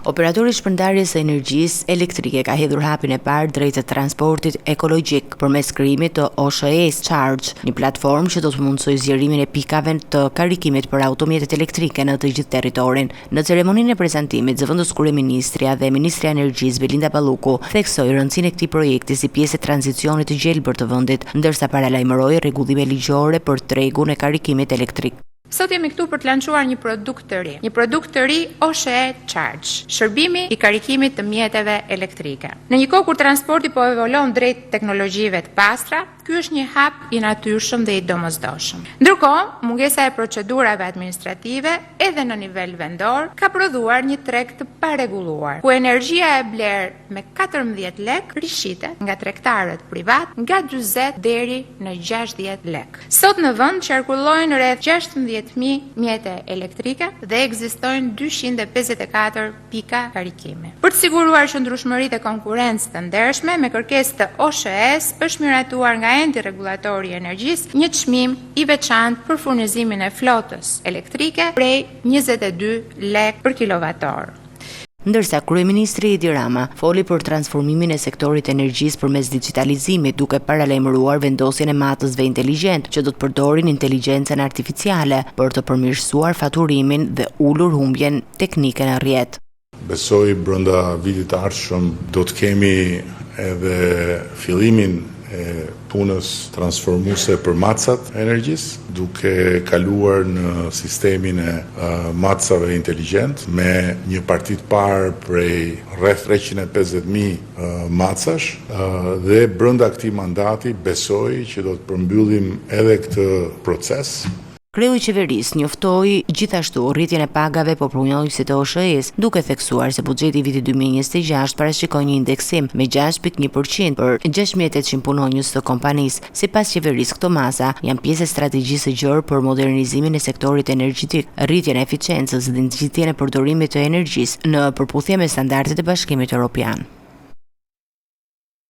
Operatori i shpërndarjes së energjisë elektrike ka hedhur hapin e parë drejt transportit ekologjik përmes krijimit të OSHEE Charge, një platformë që do të mundësojë zgjerimin e pikave të karikimit për automjetet elektrike në të gjithë territorin. Në ceremoninë e prezantimit, zëvendëskryeministrja dhe ministrja e Energjisë Belinda Balluku theksoi rëndësinë e këtij projekti si pjesë e tranzicionit të gjelbër të vendit, ndërsa paralajmëroi rregullime ligjore për tregun e karikimit elektrik. Sot jemi këtu për të lançuar një produkt të ri, një produkt të ri OSHEE Charge, shërbimi i karikimit të mjeteve elektrike. Në një kohë kur transporti po evolon drejt teknologjive të pastra, ky është një hap i natyrshëm dhe i domosdoshëm. Ndërkohë, mungesa e procedurave administrative edhe në nivel vendor ka prodhuar një treg të parregulluar, ku energjia e blerë me 14 lekë rishitet nga tregtarët privatë nga 40 deri në 60 lekë. Sot në vend qarkullojnë rreth 16.000 mjete elektrike dhe ekzistojnë 254 pika karikimi. Për të siguruar qëndrueshmëri dhe konkurrencë të ndershme, me kërkesë të OSHEE-s është miratuar nga Enti Rregullator i Energjisë një çmim i veçantë për furnizimin e flotës elektrike prej 22 lekë për kilovatorë. Ndërsa kryeministri Edi Rama foli për transformimin e sektorit të energjisë përmes dixhitalizimit, duke paralajmëruar vendosjen e matësve inteligjentë që do të përdorin inteligjencën artificiale për të përmirësuar faturimin dhe ulur humbjen teknike në rrjet. Besoj brenda vitit të ardhshëm do të kemi edhe fillimin e punës transformuese për matësat e energjisë, duke kaluar në sistemin e matësave inteligjentë me një parti të parë prej rreth 350.000 matësash dhe brenda këtij mandati besoj që do të përmbyllim edhe këtë proces. Kreu i qeverisë njoftoi gjithashtu rritjen e pagave për punonjësit e OSHEE-së, duke theksuar se buxheti i vitit 2026 parashikon një indeksim me 6.1% për 6800 punonjës të kompanisë. Sipas qeverisë, këto masa janë pjesë e strategjisë së gjerë për modernizimin e sektorit energjetik, rritjen e eficiencës dhe nxitjen e përdorimit të energjisë në përputhje me standardet e Bashkimit Evropian.